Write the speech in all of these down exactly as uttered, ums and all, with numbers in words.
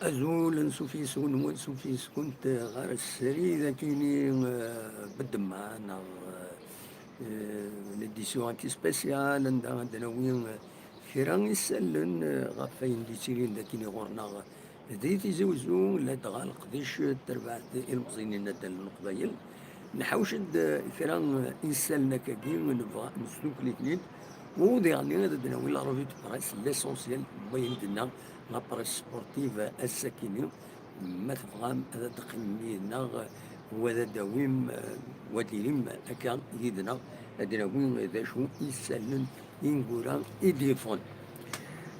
Azul, ansuf yes-wen, ansuf yes-kent ɣer srid akini, eh, bedemma neɣ, eh, l'édition akki spéciale, anda ad d-nawi, eh, kra isallen, eh, ɣef wayen d-yettilin d akini ɣur-neɣ di Tizi Wezzu, ladɣa leqdic n terbaɛt ilmeẓyen n naddal n Leqbayel. Nḥawec-d, eh, kra, eh, isallen akkagi, nebɣa nesdukkel-iten-id, u diɣenni ad d-nawi la revue de presse, l'essentiel n wayen d-tenna la presse sportive ass-akini. Ma tebɣam ad d-teqqimem yid-neɣ, u ad d-tawim, eh, u ad d-tilim akka yid-neɣ, ad d-nawi d acu isallen ineggura i d-yeffɣen.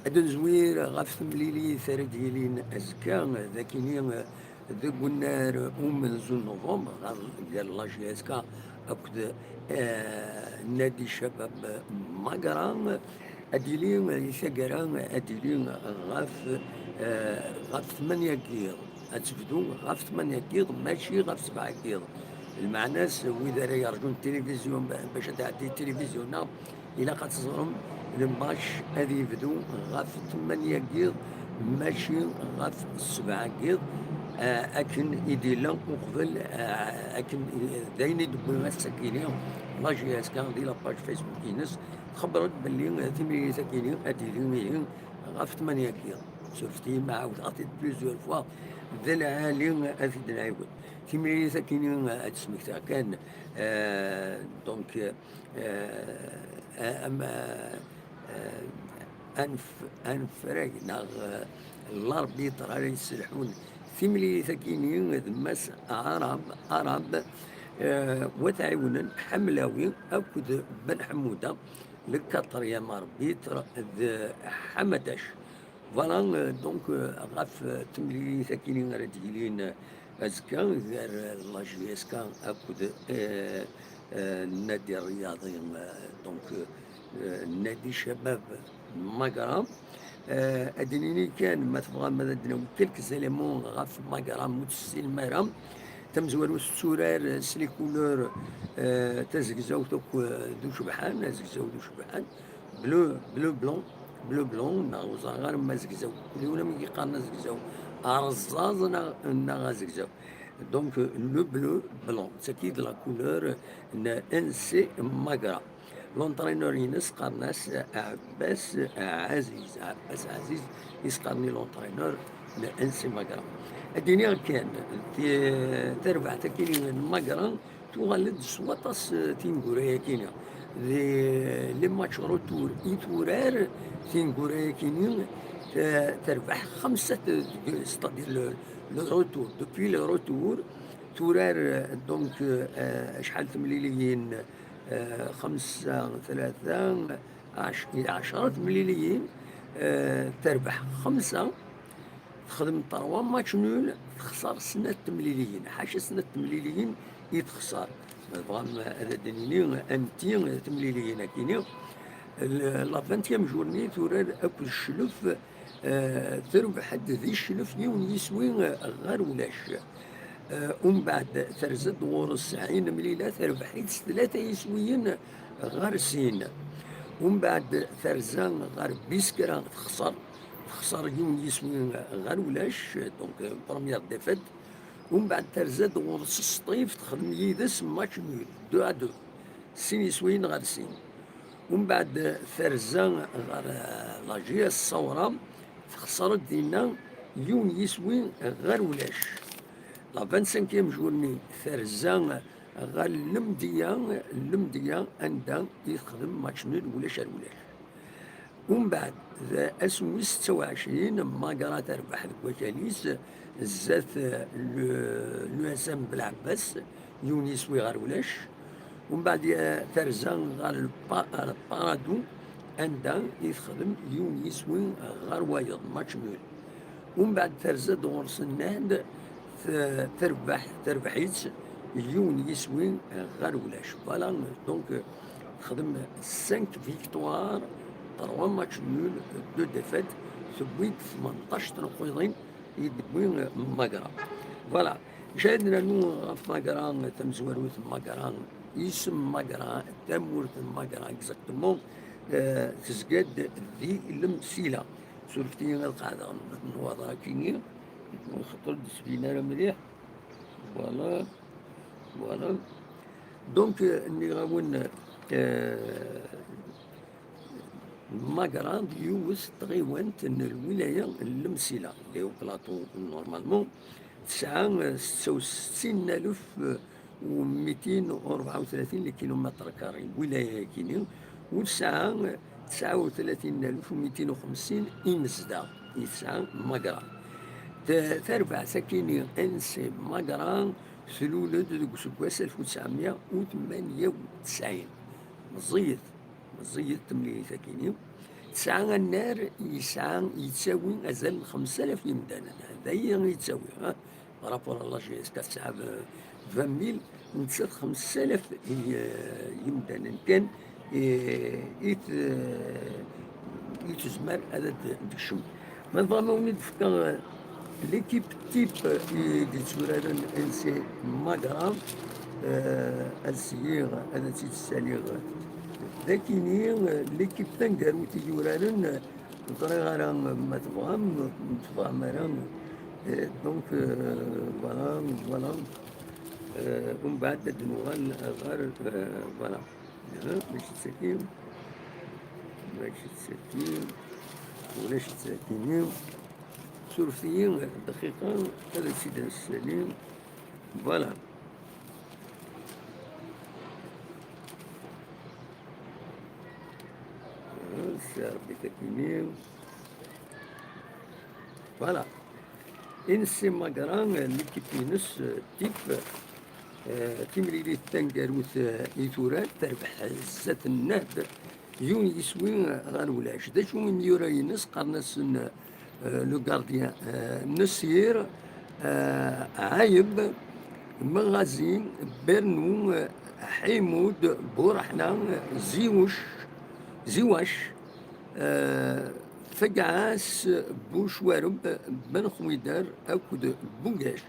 Ad nezwir ɣef temlilit ara d-yilin azekka, d akini, eh, deg unnar umenzu n novembre, ɣer, gar la J S K akked, eh, Nadi Cabab Magra. Ad d-yili di taggara, ad d-yili ɣef, eh, ɣef tmanya n yiḍ. Ad tebdu ɣef tmanya n yiḍ, mačči ɣef sebɛa n yiḍ. Lmeɛna-s, wid ara yerǧun tilivizyu ba-, bac ad tɛeddi tilivizyu-nneɣ, ilaq ad teẓrem lmač ad yebdu ɣef tmanya n yiḍ, mačči ɣef sebɛa n yiḍ, eh, akken i d-yella uqbel, eh, akken i, d ayen i d-wwi ass-akini la J S K di la page Facebook-ines. Txebbreḍ belli timlilit-akini ad d-tili ihi ɣef tmanya n yiḍ. Surfet-iyi ma ɛawdeɣ-t-id plusieurs fois, d lɛali ad t-id-nɛiwed. Timlilit-akini ad d-smektiɣ kan, eh, donc, eh, am, eh, anf-, anfrag neɣ, eh, l'arbitre ara yesselḥun timlilit-akini d Mass Arab, Arab, eh, wa t-ɛiwnen Ḥamlawi akked Ben Ḥemmuda, le quatrième arbitre d Ḥamadac. Voilà, euh, donc, euh, ɣef, euh, temlilit-akini ara d-yilin, euh, azekka gar, euh, la J S K akked, euh, euh, Nadi Rryaḍi, euh, donc, euh, euh, Nadi Cabab Magra. Euh, ad d-nini kan, ma tebɣam ad d-nawi quelques éléments ɣef Magra, ma ur tessinem ara. Tamezwarut tetturar, euh, s les couleurs, euh, tazegzawt akk, euh, d ucebḥan, azegzaw d ucebḥan. Bleu, bleu blanc, bleu blanc, neɣ ur ẓriɣ ara ma azegzaw. Kul yiwen amek i qqaren azegzaw. Arẓaẓ neɣ, neɣ azegzaw. Donc, le bleu blanc, d tagi i d la couleur n N C Magra. L'entraîneur-ines qqaren-as Ɛebbas Ɛaziz. Ɛebbas Ɛaziz i s-qqaren i l'entraîneur n N C Magra. Ad d-iniɣ kan, ti-, tarbaɛt-agi n Magra tuɣal-d s waṭas, eh, tineggura-yakini. Di les matchs retour i turar tineggura-yakini, eh, terbeḥ xemsa de-, de-, c'est-à-dire le, le retour, depuis le retour, turar, eh, donc, eh, acḥal temliliyin, eh, xemsa, tlata, ɛec-, ɛecra temliliyin, eh, terbeḥ xemsa, texdem trois matchs nuls, texṣer snat temliliyin. Ḥaca snat temliliyin i texṣer. Ma tebɣam ad d-nini anti temliliyin-akini. L-, la vingtième journée turar akked Cclef, eh, terbeḥ-d di Cclef yiwen yiswi ɣer ulac. Eh, umbeɛd terza-d ɣur-s Ɛin Mlila, terbeḥ-itt s tlata yiswiyen ɣer sin. Umbeɛd terza ɣer Biskra, texṣer. Texṣer yiwen yiswi ɣer ulac, donc, euh, première défaite. Umbeɛd terza-d ɣur-s Sṭif, texdem yid-s match nul, deux à deux. Sin yiswiyen ɣer sin. Umbeɛd terza ɣer, euh, la J S Ṣawra, texṣer-d dinna yiwen yiswi ɣer ulac. La vingt-cinquième journée, terza ɣer Lemdiya, Lemdiya anda i texdem match nul ulac ar ulac. Umbeɛd, d ass n wis setta u ɛecrin, Magra terbeḥ deg wakal-is, zdat, eh, le, l'U S M Belɛebbas, yiwen yiswi ɣer ulac. Umbeɛd, eh, terza ɣer Lpa-, ɣer Paradu, anda i texdem yiwen yiswi ɣer wayeḍ, match nul. Umbeɛd terza-d ɣur-s Nand, t-, terbeḥ, terbeḥ-itt yiwen yiswi ɣer ulac. Voilà, donc, texdem cinq victoires, trois matchs nuls, deux défaites, tewwi-d tmenṭac tneqqiḍin i d-tewwi Magra. Voilà. Acu ara d-nernu ɣef Magra, tamezwarut n Magra, isem Magra, tamurt n Magra, exactement, eh, tezga-d di Lemsila. Surfet-iyi ad qeɛdeɣ nnwaḍer akini. Xaṭer ur d-isbin ara mliḥ. Voilà. Voilà. Donc, euh, nniɣ-awen, euh, Magra d yiwet n tɣiwant n lwilaya n Lemsila, Léo Plateau, normalement, tesɛa, euh, setta u settin alef, euh, u mitin u rebɛa u tlatin les kilomètres carrés, lwilaya-agi-ni, u tesɛa, euh, tesɛa u tlatin alef u mitin u xemsin imezdaɣ i tesɛa Magra. Ta-, tarbaɛt-agi-ni, N C Magra, tlul-d deg useggas alef u tesɛemya u tmanya u tesɛin. Meẓẓiyet, meẓẓiyet temlilit-agi-ni. Tesɛa annar yesɛa, yettawi azal n xemsa alaf yimdanen. D aya yettawi, ha? Par rapport à la J S K tesɛa vingt mille, nettat xemsa alaf i, eh, yimdanen kan i, i t-, i tezmer ad d-, d-tekcem. Ma tebɣam ad wen-id-fkeɣ, eh, l'équipe type i d-yetturaren N C Magra, eh, ad sliɣ, ad tt-id-ssaliɣ. D akini, eh, l'équipe taneggarut i yuraren, eh, ur ẓriɣ ara ma tebɣam, ur tebɣam ara. Eh, donc, eh, voilà, voilà. Eh, umbeɛd ad d-nuɣal ɣer, eh, voilà. Aha, mačči d tagi. Mačči d tagi. Ulac d tagi-nni. Surfet-iyi dqiqa, ad tt-id-nessali. Voilà. Aha, sɛerbi tagi-nni. Voilà. N C Magra, l'équipe-ines, euh, type, euh, timlilit taneggarut, euh, i turar, terbeḥ zdat n Nahd, yiwen yiswi, euh, ɣer ulac. D acu imyura-ines? Qqaren-asen, euh, le gardien, euh, Nessir, euh, Ayeb, Mɣazi, Bernou, euh, Ḥimud, Buraḥna, Ziwec, Ziwac, euh, Fegɛas, Bucwareb, Ben Xwidar akked Bugac.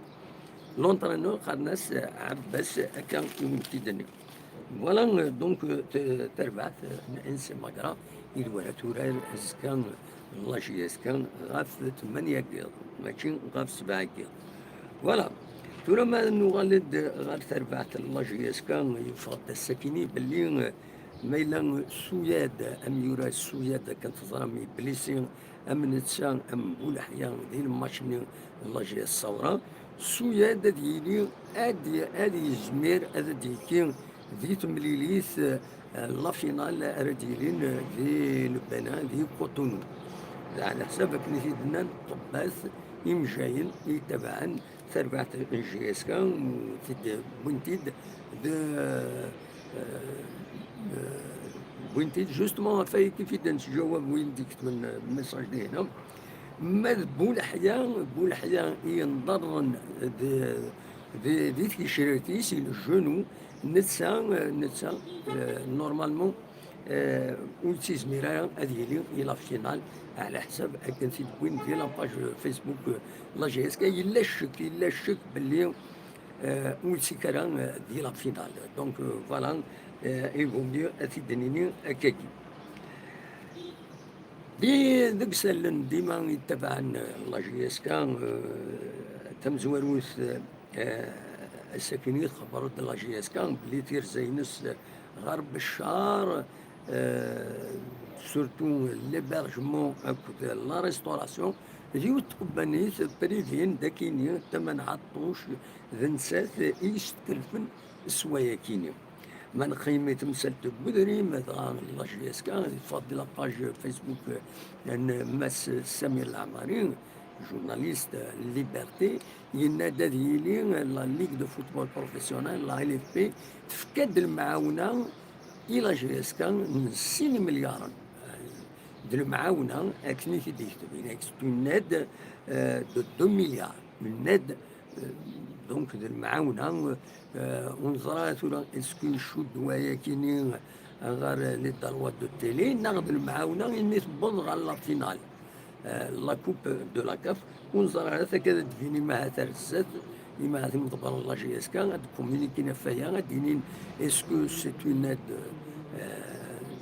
L'entraîneur qqaren-as Ɛebbas, akka i wen-t-id-nniɣ. Voilà, euh, donc, euh, t-, tarbaɛt, euh, n N C Magra, i d wara turar azekka, euh, la J S K, ɣef tmanya n yiḍ, mačči ɣef sebɛa n yiḍ. Voilà. Tura ma nuɣal-d ɣer tarbaɛt n la J S K, yeffeɣ-d ass-akini belli, euh, ma yella Suyad, amyurar Suyad, akken teẓram, yeblisi am netta, am Buleḥya, di lmatch-nni n la J S Ṣawra. Suyad ad yili, ad, ad yezmir ad d-yekki di temlilit, eh, la finale ara d-yilin, eh, di Lbana, di Cotonou. Ɛla ḥsab akken i t-id-nnan ṭṭebbat imejjayen i itabaɛen tarbaɛt n J S K, u t-id-, wwin-t-id d, eh, eh, wwin-t-id justement ɣef waya kif i d-nettjawab win d-iketben, eh, message dihna. Ma d Buleḥya, Buleḥya i yenḍerren d, d, di tgecrirt-is, i le genou, netta, eh, netta, eh, normalement, eh, ur yettizmir ara ad yili i la finale, ɛla ḥsab akken t-id-wwin di la page Facebook, eh, la J S K. Yella ccek, yella ccek belli, eh, ur yettekk ara, eh, di la finale. Donc, eh, voilà, eh, il vaut mieux ad t-id-nini akkagi. Di, deg isallen dima yettabaɛen, eh, la J S K, eh, tamezwarut, eh, ass-akini txebber-d la J S K belli tirza-ines, eh, ɣer Beccar, eh, surtout l'hébergement akked la restauration, d yiwet tqebbanit privé n dakini, Taman Ɛeṭṭuc, d nettat i yestelfen s wayakini. Ma neqqim i temsalt n wedrim, dɣa la J S K, yeffeɣ-d la page Facebook, eh, n Mass Samir Laɛmari, journaliste, eh, Liberté, yenna-d ad yili la Ligue de football professionnel, la L F P, tefka-d lemɛawna i la J S K n sin imelyaren, eh, d lemɛawna akken i t-id-yekteb, yenna-k c'est une aide, eh, de deux milliards, une aide, eh, donc d lemɛawna, eh, ur neẓra tura est-ce que icudd wayakini ɣer les droits de télé neɣ d lemɛawna imi tewweḍ ɣer la finale. Eh, la coupe de la CAF, ur neẓra ara, takka ad d-tbini ma ahat ar zdat, imi ahat imḍebbren n la J S K ad d-communiquin ɣef waya, ad d-inin est-ce que c'est une aide, eh,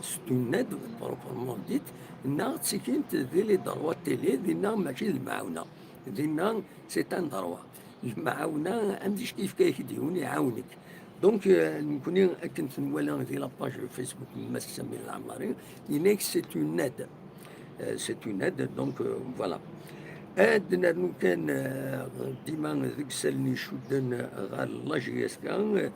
c'est une aide proprement dite, neɣ ttikint di les droits télé, dinna mačči d lemɛawna. Dinna, c'est un droit. Lemɛawna, amcic yefka-ak-d yiwen, iɛawen-ik. Donc, euh, nekkni, akken tenwala di la page Facebook n Mass Sami Lɛemmari, yenna-ak c'est une aide. Euh, c'est une aide, donc, euh, voilà. Ad nernu kan, euh, dima deg isallen icudden ɣer la J S K, euh,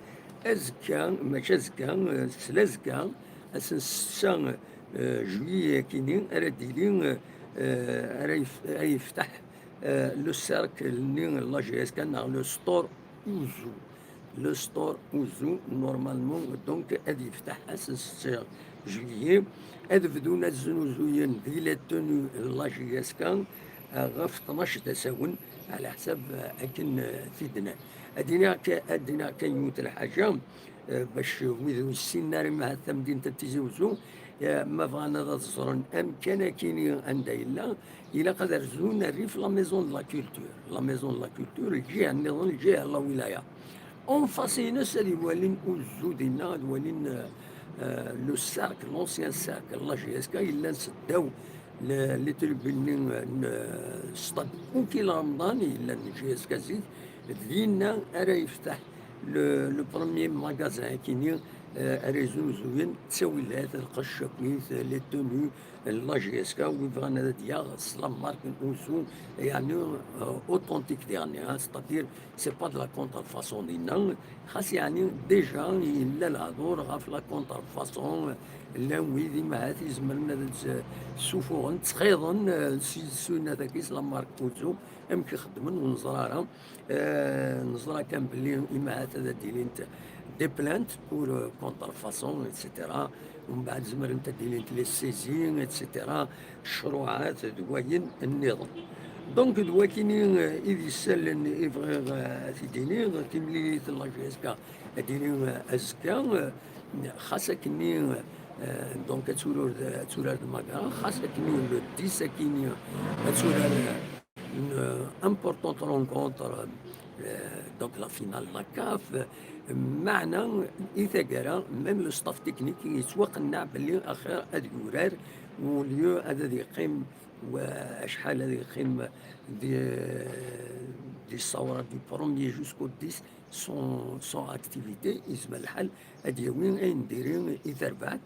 azekka, mačči azekka, euh, s lazekka, ass n ssetta, euh, juillet akini, ara d-yili, euh, euh, ara yef-, ara yefteḥ, euh, le cercle-nni n la J S K neɣ le store Ouzou. Le store Ouzou, normalement, donc, ad yefteḥ ass n ssetta juillet, ad bdun ad znuzuyen di la tenue n la J S K, euh, ɣef tnac d asawen, ɛla ḥsab, euh, akken, euh, t-id-nnan. Ad iniɣ ka-, ad iniɣ kan yiwet lḥaǧa, euh, bac wid ur ssinen ara ma tamdint n Tizi Uzzu, euh, ma bɣan ad ẓren amkan akini anda yella, ilaq ad rzun rrif la Maison de la Culture. La Maison de la Culture, lǧiha nniḍen, lǧiha n la wilaya. En face-ines ad walin Ouzou dinna, ad walin, euh, euh, le cercle, l'ancien cercle, la J S K, yellan seddaw le, les tribunes n, euh, stade Ouki Lamdan, yellan J S K zik, dinna ara yefteḥ le, le premier magasin akini, euh, ara yeznuzuyen ttawilat, lqecc akkit, les tenues, la J S K, wi bɣan ad d-yaɣ s la marque n Ouzou, yeɛni, euh, authentique diɣenni, hein, c'est-à-dire, c'est pas de la contrefaçon dinna, xas yeɛni déjà yella lehdur ɣef la contrefaçon, llan wid imahat izemren ad d-ssufuɣen, ttxiḍen, euh, si ssuna-agi s la marque Ouzou, amek i xeddmen ur neẓri ara. Euh, neẓra kan belli imahat ad d-ilint des plaintes pour, euh, contrefaçon, et cetera. Umbeɛd zemrent ad d-ilint les saisies, et cetera. Ccruɛat d wayen nniḍen. Donc, d wakini, euh, i d isalen i bɣiɣ, euh, ad t-id-iniɣ, timlilit n la J S K ad d-tili, euh, azekka, euh, xas akkenni, euh, donc, ad turar d, ad turar d Magra, xas akkenni le dix akini ad turar, euh, une, euh, importante rencontre, euh, donc la finale de la CAF, euh, meɛna i taggara, même le staff technique yettwaqenneɛ belli axir ad yurar, au lieu ad, ad yeqqim, wa-, acḥal ad yeqqim di, di ssawra du premier jusqu'au dix sans, sans activité, yezmer lḥal ad yawi ayen diri i terbaɛt.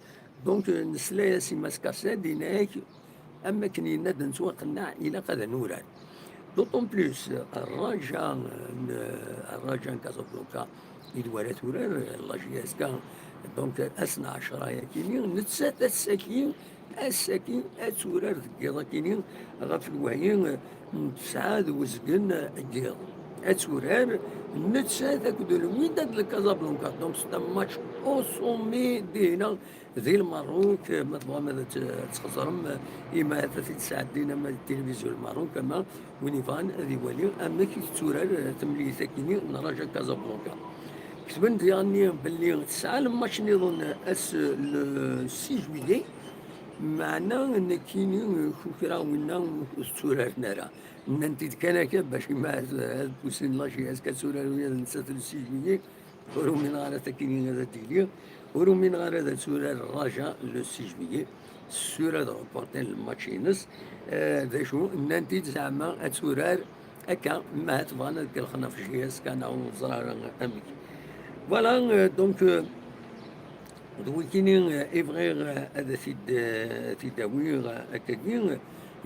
Donc, euh, nesla-as i Mass Kassad, yenna-ak, am wakken yenna-d nettwaqenneɛ, ilaq ad nurar. D'autant plus, euh, Raja, euh, n-, Raja n Casablanca, i d wara turar, euh, la J S K, donc, euh, ass n ɛecra yakini, nettat ass-agi, ass-agi, ad turar deg yiḍ akini, ɣef lwehyi, euh, n tesɛa d uzgen, euh, n yiḍ. Ad turar, nettat akked le Wydad de Casablanca. Donc, c'est un match au sommet, dinna, di Lmerruk, ma tebɣam ad t-, ad txeẓrem, ima ad t-id-sɛeddin ama di tilivizyu n Lmerruk, ama win yebɣan ad iwali amek i tetturar, eh, temlilit-agi-nni n Raja Casablanca. Ketben diɣenni belli tesɛa lmatch nniḍen ass le six juillet, meɛna nekkini kukra winna ur tetturaren ara. Nnan-t-id kan akka bac ima ad, ad pusin la J S K ad turar ula d nettat le six juillet. Ur umineɣ ara takini ad d-iliɣ. Ur umineɣ ara ad turar Raja le six juillet. Ssura ad reportin lmatch-ines. Eh, d acu, nnan-t-id zeɛma ad turar akka, ma ahat bɣan ad kellxen ɣef J S K neɣ ur neẓri ara amek. Voilà, eh, donc, eh, d wikini, eh, i bɣiɣ, eh, ad t-id, eh, t-id-awiɣ, eh, akkagi, eh,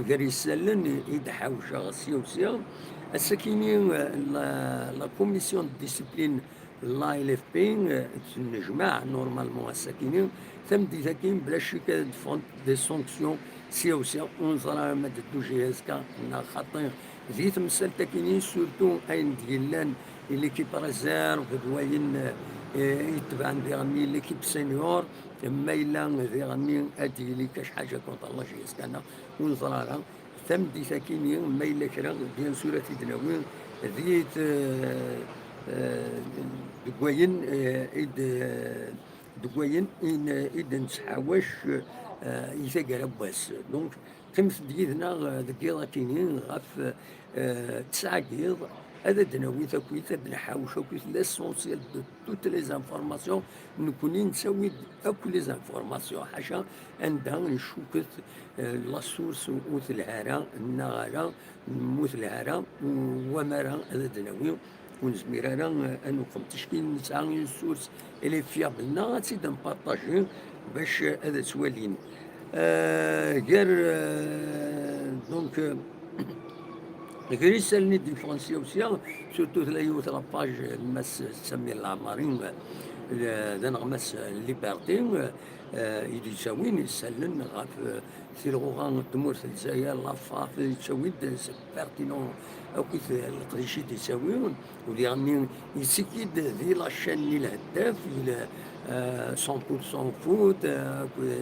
gar yisallen i d-ḥawceɣ sya u sya. Ass-akini, eh, la, la commission de discipline L A L F P, eh, tennejmaɛ normalement ass-akini, tameddit-agi, bla ccek ad ffɣent des sanctions sya u sya, ur neẓri ara ma d-teddu J S K neɣ xaṭi di temsalt-akini, surtout ayen d-yellan i l'équipe réserve d wayen, eh, yetebɛen diɣenni l'équipe senior, ma yella diɣenni ad d-yili kac ḥaǧa contre la J S K neɣ ur neẓri ara. Tameddit-akini, ma yella kra, bien sûr, ad t-id-nawi di t-, eh, deg wayen, eh, i d-, deg wayen i n-, i d-nettḥawac, eh, i taggara n wass. Donc, qqimet-d yid-neɣ, eh, deg yiḍ-akini ɣef, eh, tesɛa n yiḍ, ad d-nawi takit, ad d-nḥawec akk l'essentiel de toutes les informations. Nekni nettawi-d akk les informations, ḥaca anda ncuket la source ur telha ara, neɣ ara ur telha ara, wamara ad d-nawi ur nezmir ara ad nuqem. Ticki nesɛa une source, elle est fiable, neɣ ad tt-id-npartaji bac ad tt-walin. Gar donc, gar isallen i d-yeffɣen sya u sya, surtout tella yiwet la page n Mass Samir Leɛmari, d aneɣmas n Liberté, i d-yettawin isallen ɣef tilɣuɣa n tmurt n Lezzayer, la FAF, yettawi-d pertinent akk leqdic i d-yettawi, u diɣenni yettekki-d di la chaîne n Lheddaf, cent pour cent foot,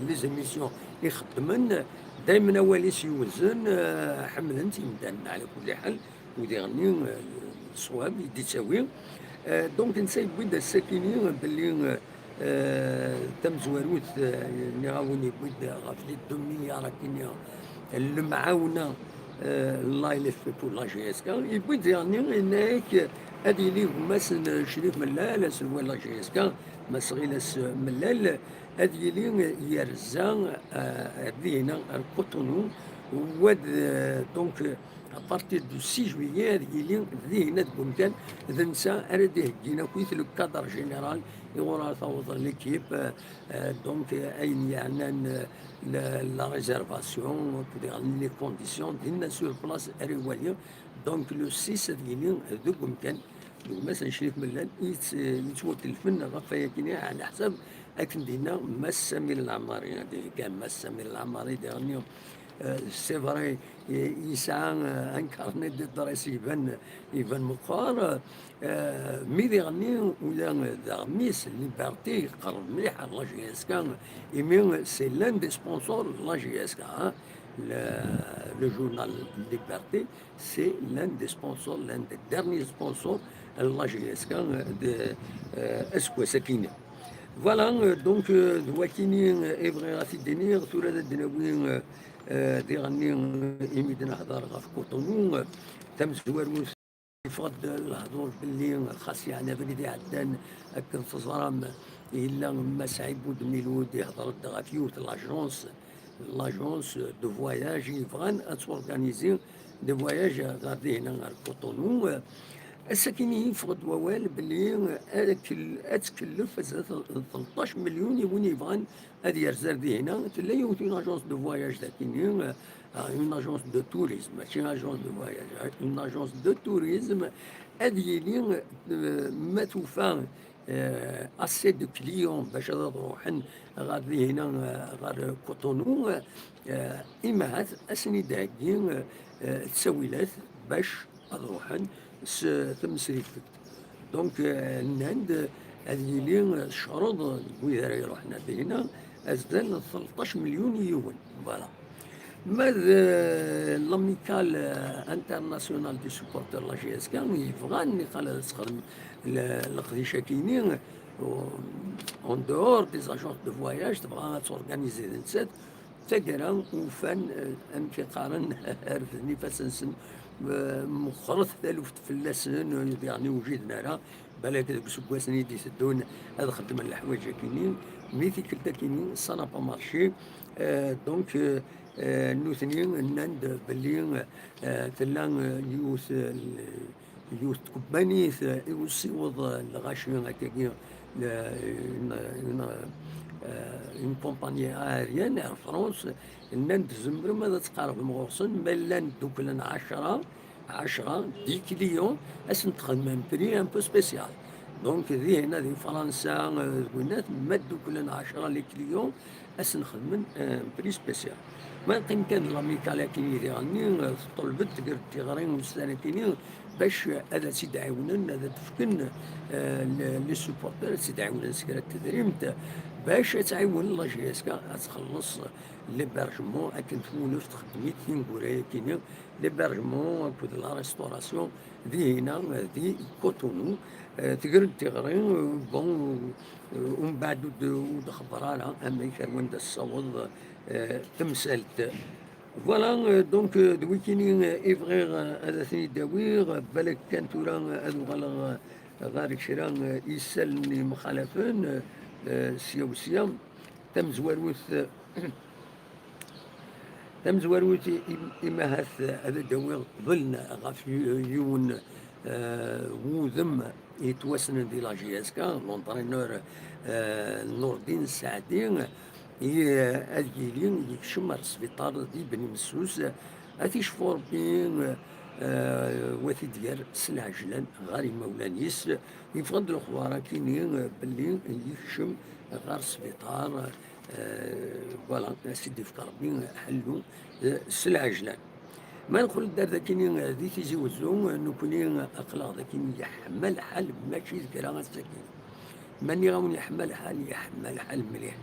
les émissions ixeddmen, daymen awal-is yewzen, ḥemmlen-t yimdanen ɛla kulli ḥal, u diɣenni ṣṣwab i d-yettawi. Donc netta yewwi-d ass-akini belli tamezwarut, nniɣ-awen, yewwi-d ɣef les deux milliards akini lemɛawna, l'A L F P pour la J S K, yewwi-d diɣenni, yenna-ak ad yili gma-s n Crif Mellal, aselway n la J S K, Mass Ɣilas Mellal, ad yili yerza ar dihina ar Cotonou, wad donc à partir du six juillet ad yili dihina deg umkan, d netta ara d-iheggin akk le cadre général iɣur ara taweḍ l'équipe, donc ayen yeɛnan la réservation, les conditions, dinna sur place ara iwali. Donc le six ad yili deg umkan, deg umkan n Crif Mellal, yettwakelfen ɣef wayakini, ɛla ḥsab akken d-yenna Mass Samir Leɛmari. Ad ihegga Mass Samir Leɛmari diɣenni, c'est vrai, yesɛa un carnet d'adresses iban, iban meqqar, mi diɣenni ula d aɣmis Liberté iqerreb mliḥ ar la J S K, imi c'est l'un des sponsors de la J S K, le journal Liberté, c'est l'un des sponsors, l'un des derniers sponsors n la J S K de aseggas-akini. Voilà, donc d wakini i bɣiɣ ad t-id-iniɣ. Tura ad d-nawi diɣenni, imi d-nehder ɣef Cotonou, tamezwarut yeffeɣ-d lehdur belli xas yeɛni abrid iɛeddan, akken teẓram, yella Mass Ɛibud Milud ihder-d ɣef yiwet l'agence, l'agence de voyage yebɣan ad torganizi des voyages ɣer dihna, ɣer Cotonou. Ass-akini yeffeɣ-d wawal belli ad tkellef tleṭṭac million i win yebɣan ad yerzer dihna. Tella yiwet une agence de voyage dakini, une agence de tourisme, mačči agence de voyage, une agence de tourisme, ad yili ma tufa assez de clients bac ad ruḥen ɣer dihina, ɣer Cotonou, imahat ad sen-id-heggi ttawilat bac ad ruḥen s tmesrift. Donc nnan-d ad yili ccreḍ n wid ara iruḥen ar dihina, azal n tleṭṭac million i yiwen. Voilà. Ma d l'Amicale Internationale des Supporters de la J S K yebɣan niqal ad texdem leqdic-akini, en dehors des agences de voyage, tebɣa ad torganizi d nettat. Taggara ufan amek i qqaren, refden ifassen-nsen, meqqret taluft fell-asen, ur diɣen ur wjiden ara. Balak deg useggasen i d-iteddun ad xeddmen leḥwayeǧ-akini, mi tikkelt-akini ça n'a pas marché. Donc nutni nnan-d belli tella yiwet yiwet tkebbanit i usiweḍ lɣaci akkagi, une compagnie aérienne, Air France, nnan-d tzemrem ad tqerrbem ɣur-sen, ma llan dduklen ɛecṛa, ɛecṛa, dix clients, ad sen-txedmem prix un peu spécial. Donc dihna di Fransa, deg winat, ma dduklen ɛecṛa les clients, ad sen-xedmen prix spécial. Ma neqqim kan d l'Amicale akini diɣenni, teṭṭelbet tger-d tiɣri ussan-akini bac ad tt-id-ɛiwnen, ad d-fken les supporters, ad tt-id-ɛiwnen s kra n tedrimt bac ad tɛiwen la J S K ad txelleṣ l'hébergement, akken twulef txeddem-it tineggura-yakini, l'hébergement akked la restauration dihina di Cotonou. Tger-d tiɣri, bon, umbeɛd ur d-xebber ara amek ar wanda tessaweḍ temsalt. Voilà, euh, donc, euh, d wikini, euh, i bɣiɣ, euh, ad ten-id-awiɣ, euh, balak kan tura, euh, ad uɣaleɣ, euh, ɣer kra, euh, isallen yemxalafen, euh, euh, sya u sya. Tamezwarut, euh, tamezwarut i, i, imahat, euh, ad d-awiɣ qbel ɣef yu-, yiwen, euh, wudem yettwassnen di la J S K, l'entraîneur, euh, Nourdine Saadi, i, ad yili yekcem ar sbiṭar di Bni Messus, ad t-icfu Rebbi, eh, wa t-id-yerr s lɛejlan ɣer imawlan-is. Yeffeɣ-d lexbar akini, eh, belli yekcem ɣer sbiṭar, eh, voilà, ad s-id-yefk Rebbi ḥellu, eh, s lɛejlan. Ma nqul-d ar dakini, eh, di Tizi Wezzu, eh, nekni, eh, aql-aɣ dakini yeḥma lḥal, mačči d kra ass-agi. Ma nniɣ-awen yeḥma lḥal, yeḥma lḥal mliḥ.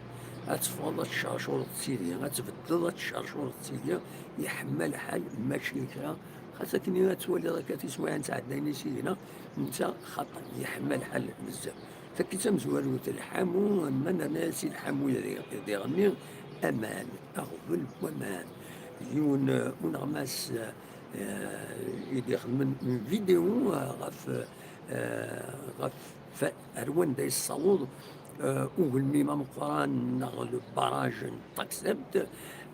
Ad teffɣeḍ ad tcercureḍ sidi, ad tbeddeḍ ad tcercureḍ sidi, yeḥma lḥal, mačči d kra. Xas akken ad twaliḍ akka tiswiɛin ttɛeddayen i sidi-nneɣ, netta xaṭer, yeḥma lḥal bezzaf. Takki d tamezwarut, lḥamu, ma nerna-yas i lḥamu ad iɣ-, ad iɣenni, aman, aɣbel n waman. Yiwen, eh, uneɣmas, eh, i d-ixedmen une vidéo, eh, ɣef, eh, ɣef fa-, ar wanda yessaweḍ, eh, ugelmim ameqqran neɣ le barrage n Taksebt,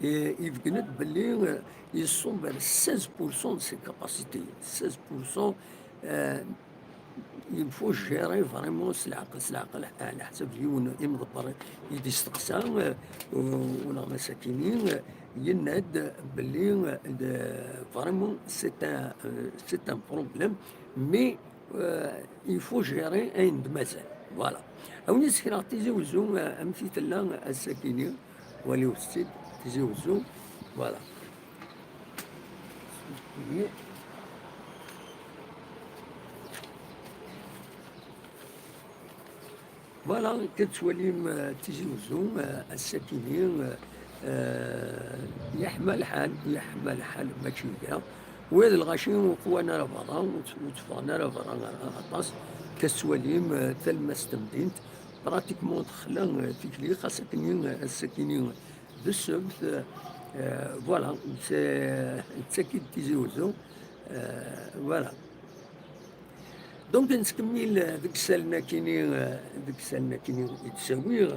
eh, ibeggen-d belli, eh, yessumer seize pour cent de ses capacités. Seize pour cent, eh, il faut gérer vraiment s leɛqel, s leɛqel, ɛla ḥsab yiwen imḍebber i d-isteqsa, eh, u-, uneɣmas akini, eh, yenna-d belli, eh, de-, vraiment c'est un, euh, c'est un problème, mais, euh, il faut gérer ayen d-mazal. Voilà. Awen-d-sekreɣ Tizi Wezzu, eh, amek i tella ass-akini, waliwet-tt-id, Tizi Wezzu. Voilà. Voilà, akka tettwalim, eh, Tizi Wezzu, eh, ass-akini, eh, eh, yeḥma lḥal, yeḥma lḥal, mačči kra. Ula d lɣaci ur qwan ara berra, ur t-, ur tteffɣen ara berra aṭas. Akka tettwalim, eh, talemmast n temdint, pratiquement texla, eh, tikli, xas akken, eh, ass-akini d ssebt, eh, eh, voilà, d ta-, d tagi d Tizi Wezzu, eh, voilà. Donc, nettkemmil, eh, deg isallen akini, eh, deg isallen akini i d-sawiɣ.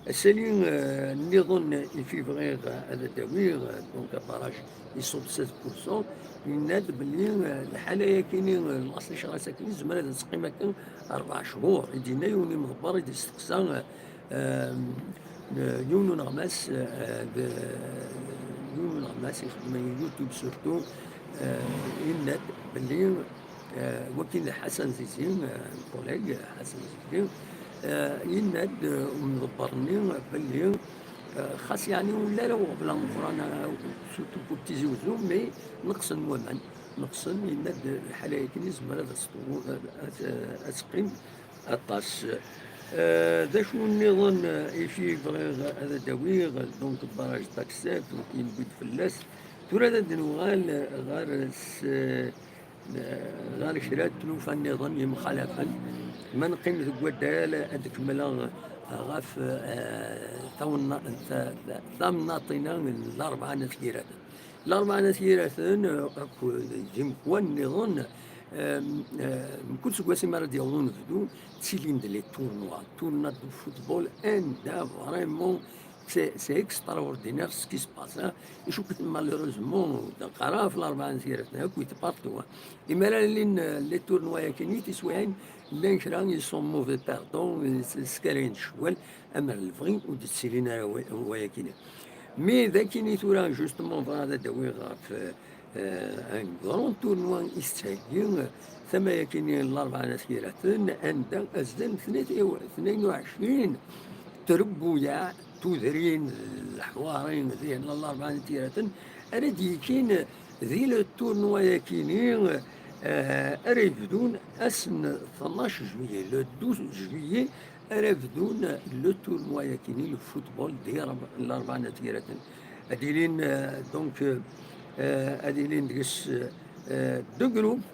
Asali, eh, nniḍen i fi bɣiɣ, eh, ad d-awiɣ, eh, donc, abaraj iṣub seize pour cent, yenna-d belli, eh, lḥala-yakini, eh, laṣ n ccɣel-as akini, tezmer ad teqqim akken rebɛa cchur. I d-yenna yiwen imḍebber i d-isteqsa, eh, eh, yiwen uneɣmas, eh, d, yiwen uneɣmas ixeddem YouTube surtout, eh, yenna-d belli, eh, wagi d Ḥasan Zizi, eh, collègue Ḥasan Zizi, eh, yenna-d, eh, umḍebber-nni belli, eh, xas yeɛni ur la ara uɣbel ameqqran, eh, surtout pour Tizi Wezzu, mais neqsen waman, neqsen, yenna-d lḥala-yakini yezmer ad as-teqwu-, ad, ad, ad teqqim aṭas. Eh, d acu nniḍen, eh, i fi bɣiɣ ad d-awiɣ, donc, barrage Taksebt, ur yewwi-d fell-as. Tura ad d-nuɣal ɣer s-, eh, ɣer kra n tlufa nniḍen yemxalafen. Ma neqqim deg waddal, ad d-kemmleɣ ɣef, eh, tawenna-, ta-, ta-, tamnaḍt-ina n Larebɛa n At Yiraten. Larebɛa n At Yiraten, eh, akked yimekwan nniḍen, eh, eh, mkul seg wasmi ara d-yaweḍ unebdu, ttilin-d les tournois, tournoi de football, anda vraiment c'est, c'est extraordinaire ce qui se passe, hein. Icukket malheureusement, d aqara ɣef Larebɛa n At Yiraten akk, partout, hein. Imi ara llin, eh, les tournois-yakini, tiswiɛin, llan kra, ils sont mauvais perdants, eh, s-, skarayen ccwal, amer lebɣi ur d-ttilin ara wa-, wayakini. Mi d akini tura, justement, bɣiɣ ad d-awiɣ ɣef, eh, un grand tournoi i tettheggi, eh, tama-yakini n Larebɛa n At Yiraten, anda azal n tnayt-, tnayen u ɛecrin trebbuyaɛ, tudrin, leḥwarin, dihin n Larebɛa n At Yiraten, ara d-yekin di le tournoi-yakini, eh, ara yebdun ass n tnac juillet, le douze juillet, ara bdun le tournoi-yakini, le football di Reb-, Larebɛa n At Yiraten. Ad ilin, eh, donc, eh, ad ilin deg-s, eh, deux groupes,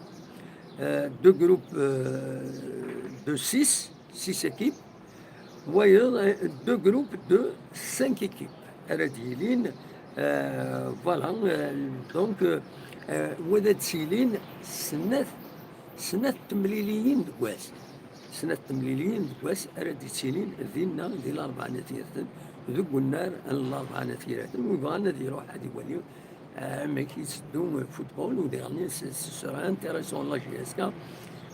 eh, deux groupes, eh, de six, six équipes, wayeḍ, eh, deux groupes de cinq équipes. Ara d-yilin, Euh, voilà, euh, donc, euh, euh, wa d ad tilin snat, snat temliliyin deg wass. Snat temliliyin deg wass ara d-ittilin dinna di Larebɛa n At Yiraten, deg unnar n Larebɛa n At Yiraten, u yebɣan ad iruḥ ad iwali, euh, amek yetteddu football, u diɣen s, s, sera intéressant la J S K,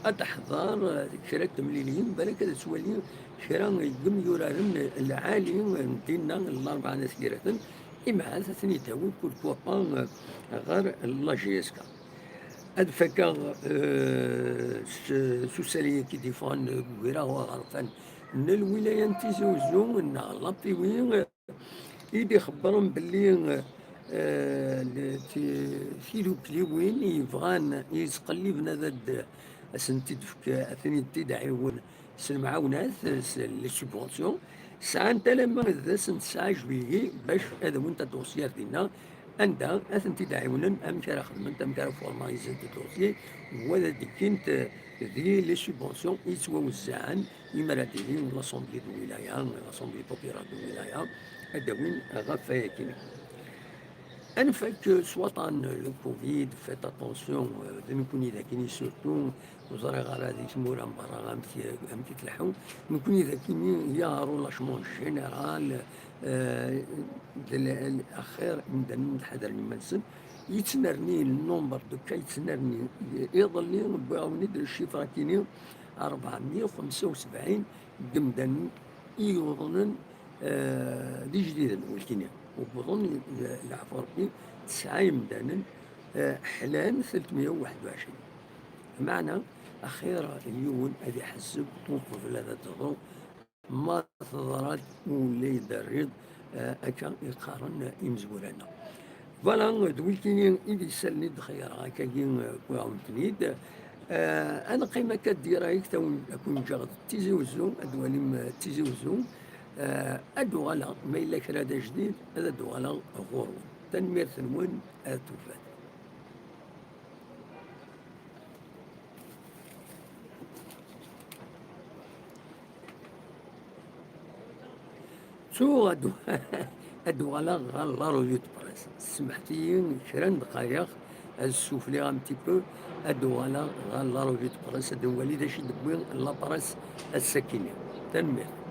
ad teḥḍer, euh, kra n temliliyin, balak ad twali kra n yimyuraren lɛali n dinna n Larebɛa n At Yiraten, imaɛad ad ten-id-tawi pourquoi pas, euh, ɣer la J S K. Ad fakeɣ, euh, s, s usalay-agi d-iffɣen deg ugraɣ aɣerfan n lwilaya n Tizi Uzzu neɣ Lapiwi, i d-ixebbren belli, euh, le, ti, tidukliwin yebɣan, yettqelliben ad, ad asent-id-tefk, ad ten-id-ɛiwen s lemɛawnat, s les subventions, sɛant alamma d ass n tesɛa juillet bac ad awint adossier dinna, anda ad tent-id-ɛiwnen amek ara xedment, amek ara formalisent adossier, wa ad d-kkint di les subventions yettwawezzɛen, imi ara d-tili l'Assemblée de wilaya, l'Assemblée populaire de wilaya, ad d-awin ɣef wayagi. Ad nfak s waṭan le Covid, faites attention, euh, d nekkni dagini surtout, ur ẓriɣ ara di tmura n berra amek, amek i tleḥḥu. Nekkni dagini, il y a un relâchement général, euh, de l-, axir imdanen ad ḥadren iman-nsen. Yettnerni le nombre de cas, yettnerni. Iḍelli wwiɣ-awen-id le chiffre akini, rebɛemya u xemsa u sebɛin n yimdanen i yuḍnen, eh, d ijdiden, wulkini. Wwḍen, le-, leɛfu Rebbi, tesɛa yemdanen, eh, ḥlan telt mya u waḥed u ɛecrin. Meɛna, axir yiwen ad iḥezzeb uqbel ad d-teḍru, ma teḍra-d ula yedderriḍ, eh, akka i qqaren imezwura-nneɣ. Voilà, d wikini i d isallen i d-xeyyreɣ akkagi, eh, wwiɣ-awen-ten-id. Eh, ad neqqim akka direct, ad wen-, ad ken-ǧǧeɣ d Tizi Uzzu, ad twalim, eh, Tizi Uzzu. Eh, ad d-uɣaleɣ, ma yella kra d ajdid, ad d-uɣaleɣ ɣur-wen. Tanemmirt-nwen, ar tufat. Ttuɣ ad, ad uɣaleɣ ɣer la revue de presse. Semmḥet-iyi kra n ddqayeq, ad ssufliɣ un petit peu, ad uɣaleɣ ɣer la revue de presse, ad nwali d acu i d-tewwi la presse ass-akini. Tanemmirt.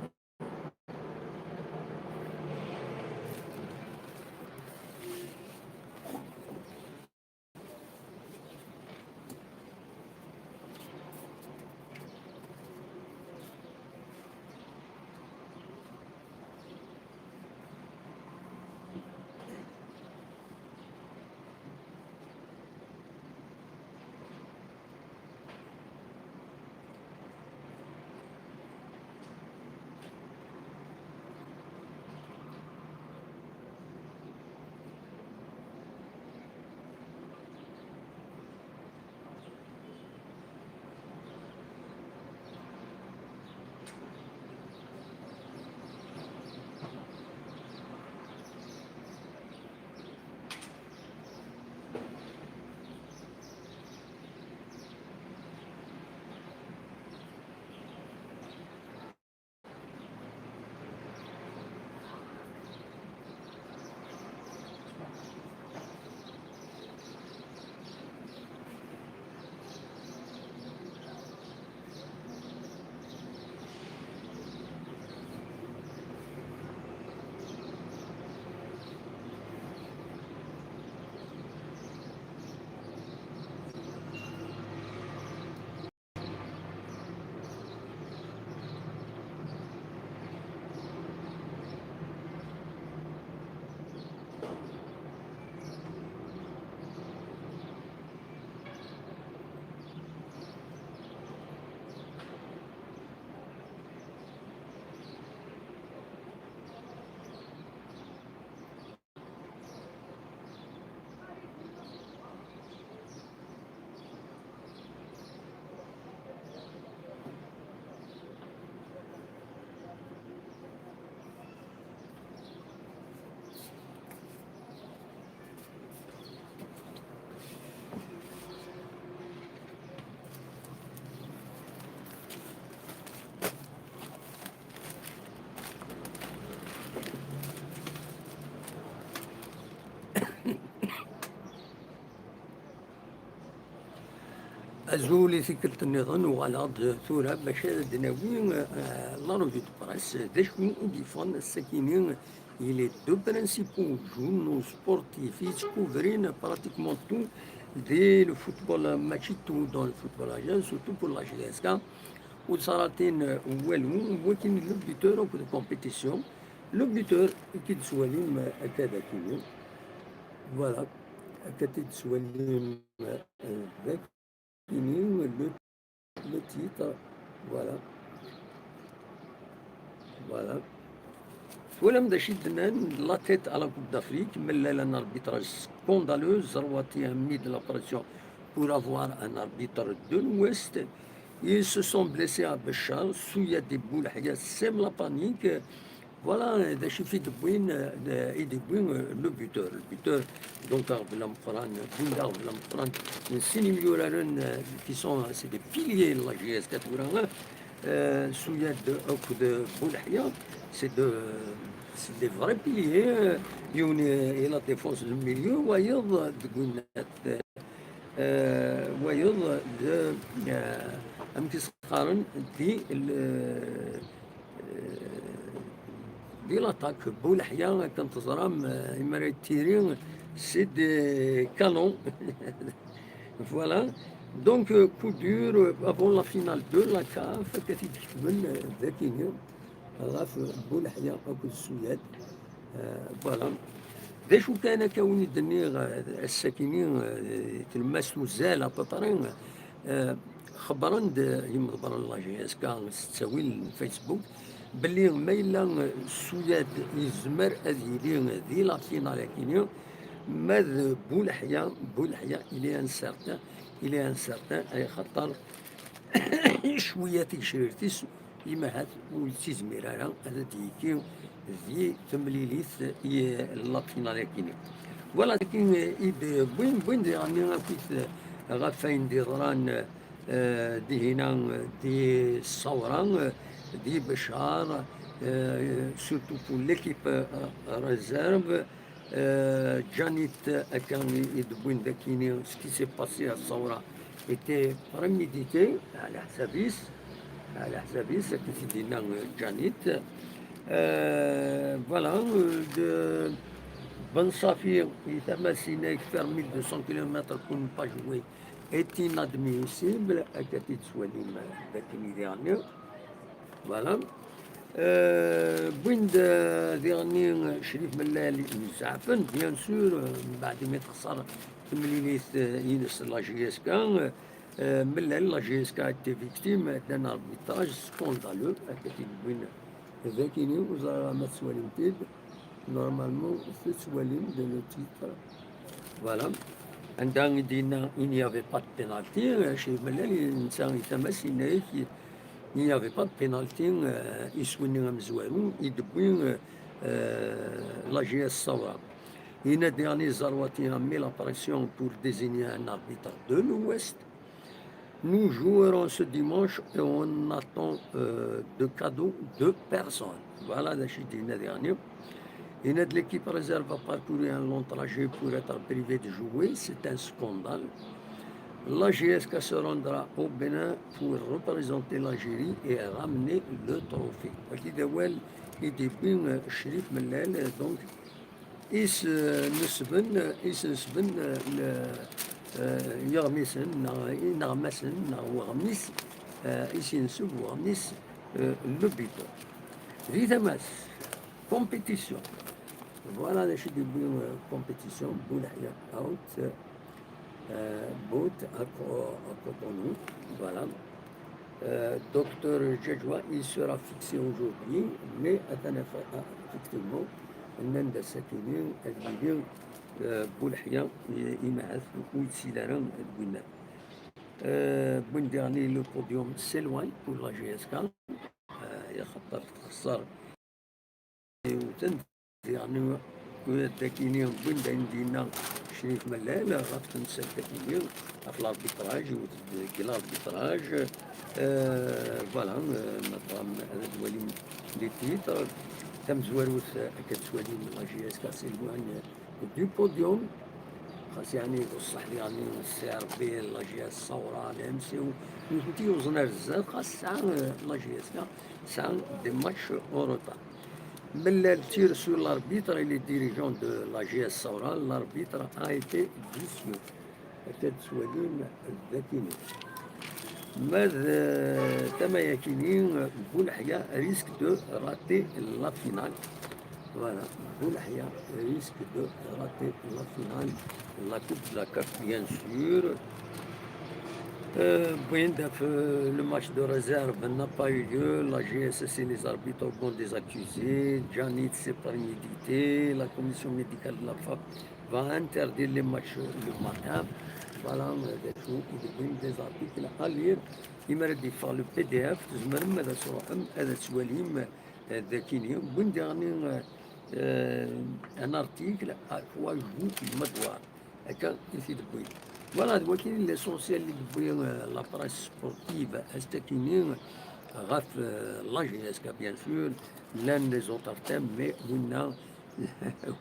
Azul i tikkelt nniḍen, uɣaleɣ-d tura bac ad d-nawi, euh, la revue de presse. D acu i d-yeffɣen ass-akini? Il est deux principaux journaux sportifs i yettcouvrent pratiquement tout di le football, mačči tout dans le football aérien, surtout pour la J S K. Ur ttaratin walu, wakin le buteur akked compétition. Le buteur i k-id-tettwalim akka d akini. Voilà, akka t-id-tettwalim, euh, d akini le, le titre. Voilà. Voilà. Twalam d acu i d-nnan, la tête à la Coupe d'Afrique, Mellal, un arbitrage scandaleux, Zarwati a mis de la pression pour avoir un arbitre de l'Ouest. Ils se sont blessés à Béchar, Souyad et Boulahia sèment la panique. Voilà, d acu i d-wwin, euh, i d-wwin, euh, le buteur. Le buteur, donc, aɣbel ameqqran, win d aɣbel ameqqran, n sin imyuraren, euh, qui sont, euh, c'est des piliers de la J S K tura, hein. Euh, Souyad akked Boulahia, c'est de, c'est des vrais piliers, euh, yiwen, euh, i la défense du milieu, wayeḍ, euh, deg winnat, euh, wayeḍ, de, euh, amek i s-qqaren, di, le, euh, di l'attaque. Boulahia, akken teẓram, euh, imara yettiri, c'est des canons. Voilà. Donc, euh, coup dur, euh, avant la finale de la CAF, akka t-id-ketben, euh, d akini ɣef Boulahia akked Souyad. Euh, voilà. D acu kan akka win i d-nniɣ, euh, ass-akini, euh, tlemmast uzal, à peu près, euh, xebbren-d yimḍebbren n la J S K s ttawil n Facebook belli ma yella, euh, Souyad yezmer ad yili di la finale akini, ma d Boulahia, Boulahia, il est incertain, il est incertain, ay xaṭer cwiya tigecrirt-is, imahat ur yettizmir ara ad d-yekki di temlilit i la finale akini. Voilà, akin i d-wwin, wwin diɣen akkit ɣef wayen d-yeḍran, euh, dihina, di Ṣawra, di Beccar, euh, surtout pour l'équipe, euh, réserve. Euh, Djanit, akken i d-wwin d akini, ce qui s'est passé à Ṣawra était prémédité, ɛla ḥsab-is, ɛla ḥsab-is, akken i t-id-yenna, euh, Djanit. Euh, voilà, euh, de Ben Safi, i tama-s, yenna-ak, faire mille deux cents kilomètres pour ne pas jouer est inadmissible, akka t-id-tettwalim, euh, d akken i diɣen. Voilà. Euh, wwin-d, euh, diɣen, euh, Crif Mellal, mzeɛfen, bien sûr, euh, mbeɛd imi texṣer temlilit, euh, ines la J S K, euh, Mellal, la J S K a été victime d'un arbitrage scandaleux, akka t-id-wwin d akini, ur ẓriɣ ma tettwalim-t-id, normalement, tettwalim-d le titre. Voilà. Anda i d-yenna, il n'y avait pas de pénalty, euh, Crif Mellal, netta i tama-s, yenna-ak, il n'y avait pas de pénalty, euh, iswi-nni amezwaru i d-wwi, euh, euh, la J S Ṣawra. Yenna-d diɣen Zarwati a mis la pression pour désigner un arbitre de l'Ouest. Nous jouerons ce dimanche et on n'attend, euh, de cadeau de personne. Voilà d acu i d-yenna diɣen. Yenna-d l'équipe réserve a parcouru un long trajet pour être privée de jouer, c'est un scandale. La J S K se rendra au Bénin pour représenter l'Algérie et ramener le trophée. Wagi d awal i d-yewwi, euh, Crif Mellal, euh, donc, is, euh, nesben, euh, is nesben, euh, le, euh, iɣmisen, neɣ ineɣmasen, neɣ weɣmis, euh, is yenseb weɣmis, euh, le buteur. Di tama-s, compétition. Voilà d acu i d-yewwi, euh, compétition, Boulahia out, euh, Bout à Co-, à Cotonou, voilà. Euh, docteur Djadjoua, il sera fixé aujourd'hui, mais atan, eff-, effectivement, nnan-d ass-akini ad yili, euh, Boulahia, i-, imahat ur yettili ara deg winna. Euh, wwin-d diɣen le podium s'éloigne pour la J S K, euh, axaṭer texṣer yiwten, diɣen tura d akini wwin-d ayen d-yenna Crif Mellal ɣef temsalt akini, ɣef l'arbitrage, yiwet deg l'arbitrage. Euh, voilà, euh, ma tebɣam ad twalim les titres, tamezwarut, euh, akka tettwalim la J S K s'éloigne du podium. Xas yeɛni d ṣṣeḥ diɣen, C R B, la J S Sawra, les M C O, nutenti yuẓen ar zdat, xas tesɛa, euh, la J S K tesɛa des matchs en retard. Mais le tir sur l'arbitre et les dirigeants de la J S Sawra, l'arbitre a été vicieux. Akka d-tettwalim dagi. Ma d, euh, tama-yakini, Bouleḥya risque de rater la finale. Voilà, Bouleḥya risque de rater la finale, la Coupe de la CAF, bien sûr. Euh, Bouindaf, euh, le match de réserve n'a pas eu lieu. La G S S et les arbitres ont des accusés. Djanit, c'est prémédité. La commission médicale de la FAP va interdire les matchs le matin. Voilà, euh, des articles à lire. Imar ad yeffeɣ le P D F, tzemrem ad as-ruḥem, ad as-twalim, euh, dakini. Wwin diɣen, euh, euh, un article à trois joues de Madoir. Akka i t-id-wwin. Voilà, d wakin l'essentiel i d-wwi, euh, la presse sportive, astakini, ɣef, euh, la G S K, bien sûr, llan les autres thèmes, mais winna,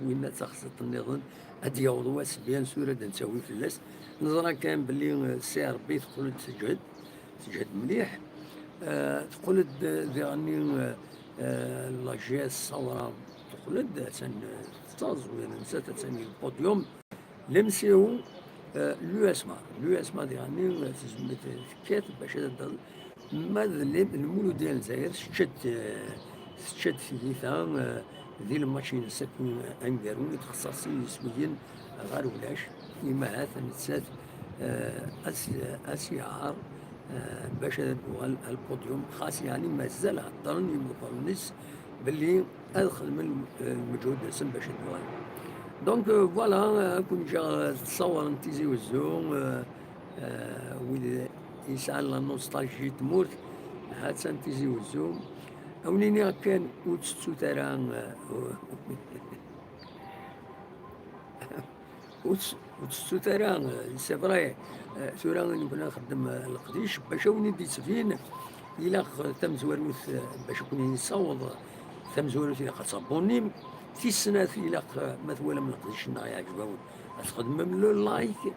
winna d taxṣiṭ nniḍen, ad d-yaweḍ wass, bien sûr, ad d-nettawi fell-as. Neẓra kan belli, euh, C R B teqqel-d teǧhed, teǧhed mliḥ. Euh, teqqel-d, euh, diɣenni, euh, euh, la G S Sawra teqqel-d, attan, euh, tettaẓ, win nettat attan di le podium. L'M C O, euh, l'U S M A. L'U S M A diɣenni, euh, tezm-, tekkat bac ad d-, ma d le-, Lmuludya n Lezzayer, tečča-d, euh, tečča-d tiyita, euh, di lmatch-ines akk aneggaru i txeṣṣer s yiswiyen ɣer ulac. Imahat nettat, euh, as-, asiɛar, euh, bac ad d-tuɣal al podium, xas yeɛni mazal heddren yimeḍfaren-is belli ad xedmen, euh, lmeǧhud-nsen bac ad d-uɣalen. Donc, euh, voilà, euh, ad ken-ǧǧeɣ, euh, tessawren Tizi Wezzu, euh, euh, wid yesɛan la nostalgie n tmurt, ha-tt-an Tizi Wezzu. Ad wen-iniɣ kan, ur tettut ara, euh, ur tt-, ur tettut ara, euh, c'est vrai, euh, tura nekkni nxeddem, euh, leqdic, bac a wen-id-yettbin, ilaq, euh, tamezwarut, euh, bac a ken-yessaweḍ, tamezwarut ilaq ad tabonnim, tis snat ilaq, euh, ma twalam leqdic-nneɣ yeɛǧeb-awen, ad txedmem le like,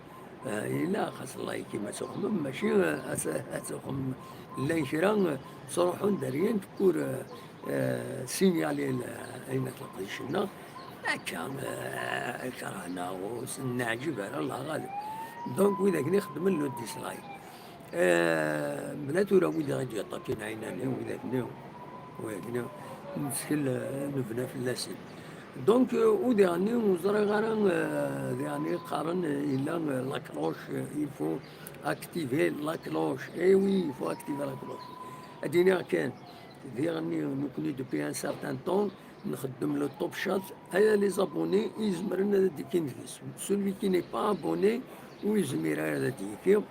euh, ilaq ad like-im ad tuxmem, mačči, euh, ad, ad tuxmem llan kra, euh, ttruḥun deryen pour, euh, euh, signaler, euh, ayen at leqdic-nneɣ. Akka, euh, kerhen-aɣ, ur sen-neɛǧib ara, Allah ɣaleb. Donc, widak-nni xeddmen le dislike. Euh, bla tura wid i d-yeṭṭakin ɛinani, widak-nni, widak-nni, nettkel, euh, nebna fell-asen. Donc, euh, u diɣenni ur ẓriɣ ara, euh, diɣenni qqaren, euh, yella, euh, la cloche, euh, il faut activer la cloche. Eh oui, il faut activer la cloche. Ad d-iniɣ kan, diɣenni, nekkni, depuis un certain temps, nxeddem le top chat, aya les abonnés i izemren ad d-ikkin deg-s. Celui qui n'est pas abonné, ur yezmir ara ad d-yekki.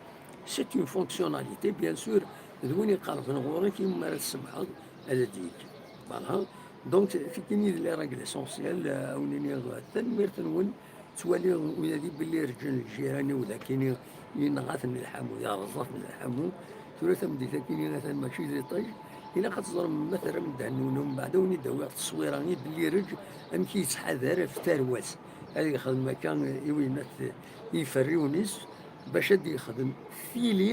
C'est une fonctionnalité, bien sûr, d win iqerben ɣur-k, imi ara tsemḥeḍ ad d-yekki. Voilà. Donc, tikini d les règles essentielles, euh, a wen-iniɣ, euh, tanemmirt-nwen. Ttwaliɣ ula d belli rǧan lǧiran-iw d akini, yenɣa-ten lḥamu, yerẓa-ten lḥamu. Tura tameddit akini atan mačči d iṭij. Ilaq ad teẓrem ma terram ddehn-nwen, umbeɛd a wen-id-awiɣ tteswira i belli rǧ amek i yettḥadar ɣef tarwa-s. Ad yexdem akka i winnat iferriwen-is, bac ad d-yexdem tili,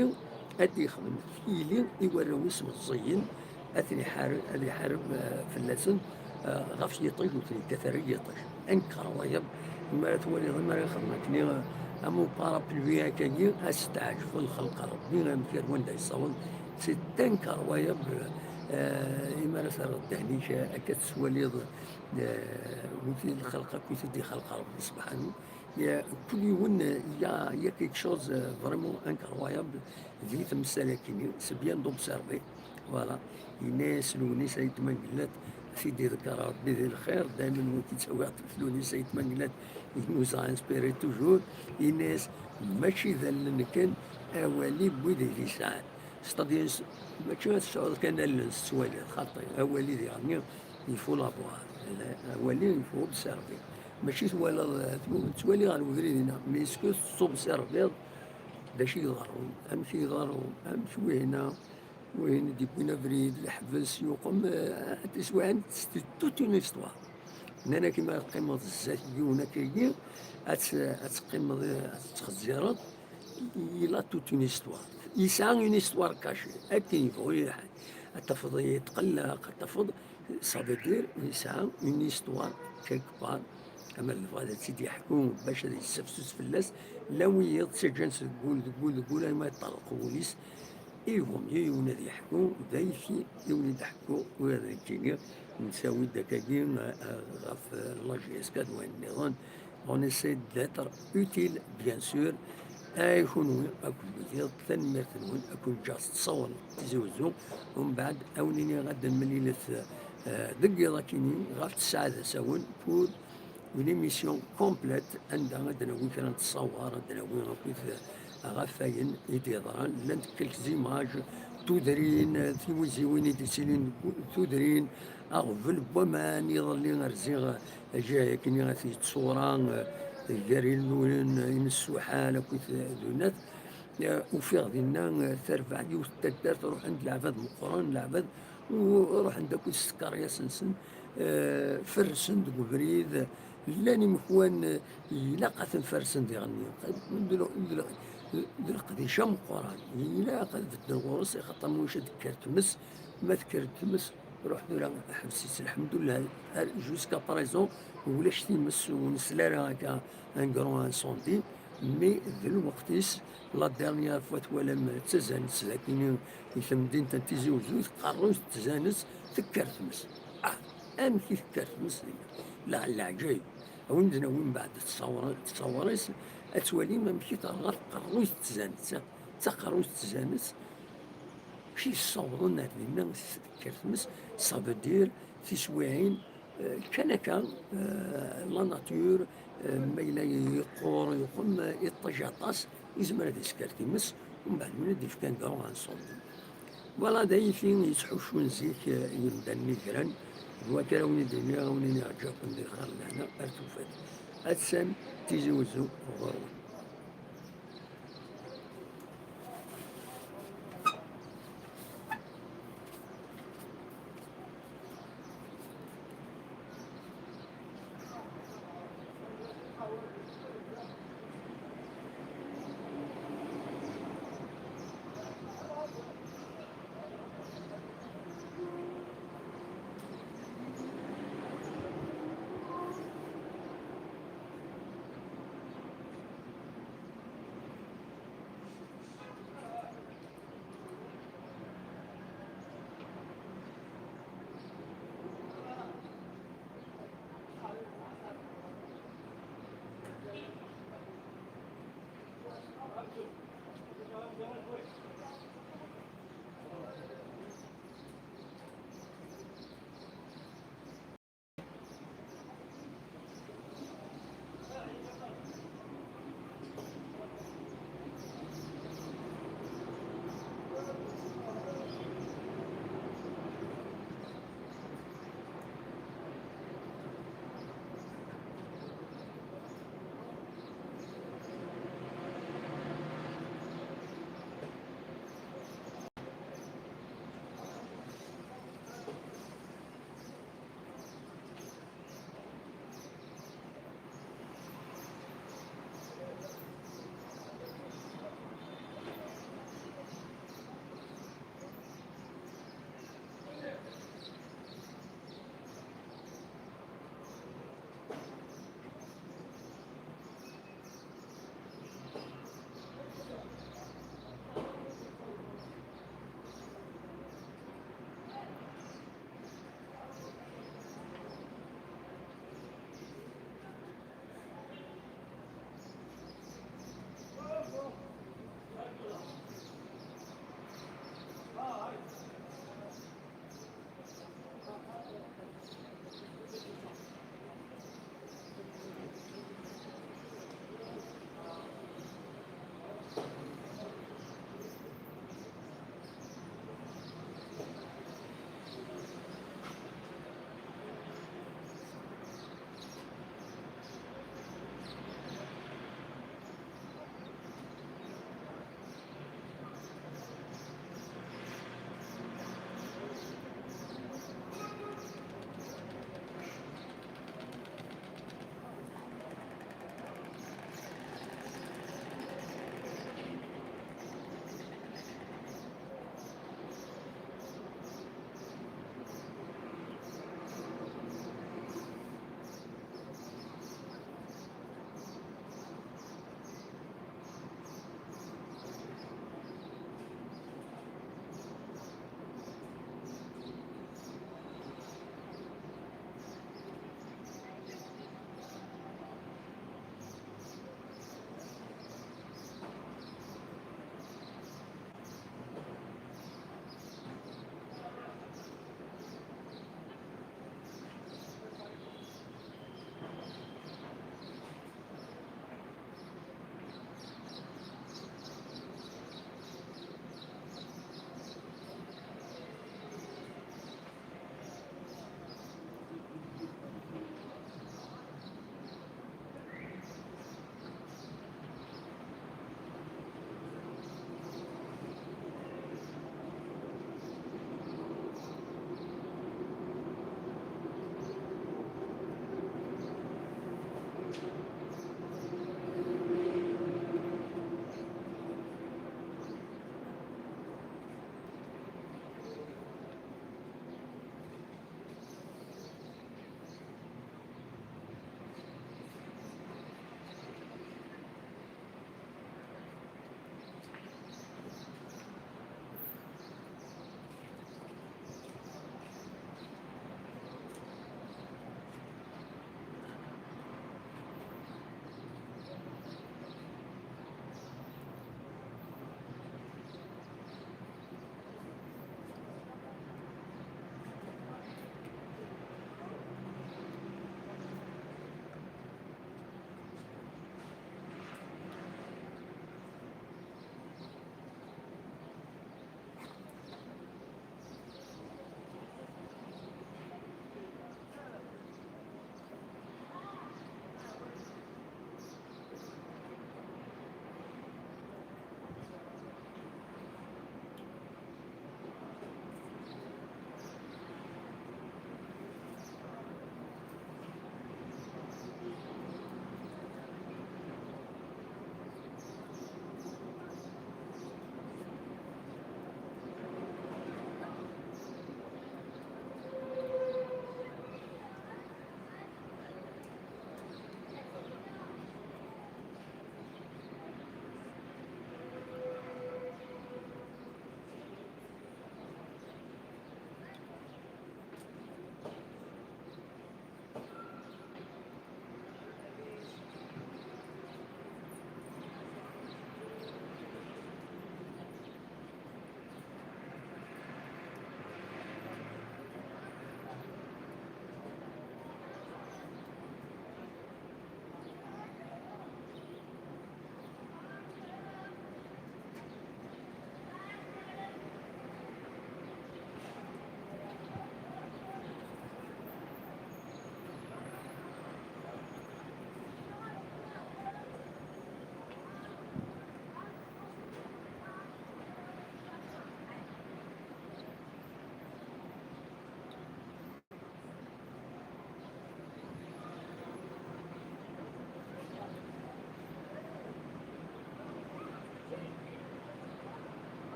ad d-yexdem tili i warraw-is meẓẓiyen, ad ten-iḥareb, ad iḥareb, eh, fell-asen, eh, ɣef yiṭij, ur ten-ikkat ara yiṭij. Incroyable. Mi ara twaliḍ, mi ara yexdem akken, eh, am uparapluie akkagi, ad s-teɛǧeb lxelq n Rebbi, amek ar wanda yessaweḍ. C'est incroyable. Eh, imi ara terreḍ ddehn-ik, eh, akka tettwaliḍ, eh, wid i lxelq akk i t-id-ixelq Rebbi subḥanu. Il y a, kul yiwen, il y a, il y a quelque chose, euh, vraiment incroyable di temsal-agi-nni, c'est bien d'observer. Voilà. Yenna-yas Lewnis Ayt Mengellat, ad t-id-iḍegger Rebbi di lxir, daymen win k-id-awiɣ Lewnis Ayt Mengellat, il nous a inspiré toujours. Yenna-yas, mačči d allen kan, awal-i n wid i t-yesɛan. C'est-à-dire, mačči ad tesɛuḍ kan allen s tettwaliḍ, xaṭi, awal-i diɣenni, il faut l'avoir. Awal-i, il faut observer. Mačči twalaḍ, tettwali ɣer webrid-inna, mais est-ce que tettobserviḍ d acu yeḍerrun, amek yeḍerru, amek wihina, wihin i d-yewwin abrid, yeḥbes, yuqem, eh, tiswiɛin, c'est toute une histoire. Nnan-ak ma teqqimeḍ zdat yiwen akkagi, ad t-, ad teqqimeḍ, ad tettxezzireḍ. Il a toute une histoire. Yesɛa une histoire cachée. Akken yebɣu yiḥ-, ad tafeḍ yetqelleq, ad tafeḍ, ça veut dire yesɛa une histoire quelque part. Ama lebɣa ad tt-id-yeḥku bac ad yessefsus fell-as, la wiyiḍ ttaǧǧan-t deg wul, deg wul, deg wul, arma yeṭṭerḍeq wul-is. Igum yiwen ad yeḥku, d ayefki i wen-id-ḥku, ula d nekkini nttawi-d akkagi, eh, eh, ɣef, eh, la J S K d wayen nniḍen. On essaie d'être utile, bien sûr. Ay kunwi akked wiyiḍ, tanemmirt-nwen, ad ken-ǧǧeɣ s ttṣawal Tizi Wezzu, umbeɛd ad wen-iniɣ ad d-nemlilet, eh, deg yiḍ akini ɣef tesɛa d asawen pour une émission complète, anda ad d-nawi kra n ttṣawar, ad d-nawi akkit ɣef wayen i d-yeḍran. Llant quelques images, tudrin, tiwiziwin i d-yettilin deg tudrin, aɣbel n waman, iḍelli rziɣ ajahi akini ɣef yettura, eh, gar Illulen, eh, imessuḥal akkit, eh, dunat. Eh, ufiɣ dinna, eh, tarbaɛt yiwet n taddart ruḥen-d leɛbad meqqren, leɛbad u-, ruḥen-d akkit s tkeryas-nsen, eh, fersen deg ubrid, llan imekwan, eh, ilaq ad ten-fersen diɣenni. D l-, d l-, d leqdic ameqqran. Ilaq ad bedden ɣur-s, axaṭer ma ulac ad d-tekker tmes, ma tekker-d tmes, ruḥ tura ḥbes-itt, lḥemdullah, ar, jusqu'à présent, ulac times, ur nesli ara akka un grand incendie, mais d lweqt-is, la dernière fois twalam d tazanett dagini i temdint n Tizi Wezzu, tqerruy-d tzanett, tekker tmes. Ah, amek i tekker tmes dinna? La, leɛǧayeb. A wen-d-nawi mbeɛd ttṣawra-, ttṣawra-s, ad twalim amek i terɣa tqerruy-d tzanett, d taqerruy-d tzanett, amek i ssawḍen ar dinna tekker tmes, ça veut dire tiswiɛin, eh, kan akka, eh, la nature, eh, ma yella yeqqur, yeqqum, eh, iṭṭej aṭas, yezmer ad isker times, umbeɛd win ad d-yefkan daɣ ad nṣubb. Voilà, d ayefki yettḥuccun zik, eh, i yimdanen igran, d wakka ara wen-id-iniɣ, ad wen-iniɣ ǧǧiɣ-ken di lxir d lehna ar tufat. Attan Tizi Wezzu ɣur-wen.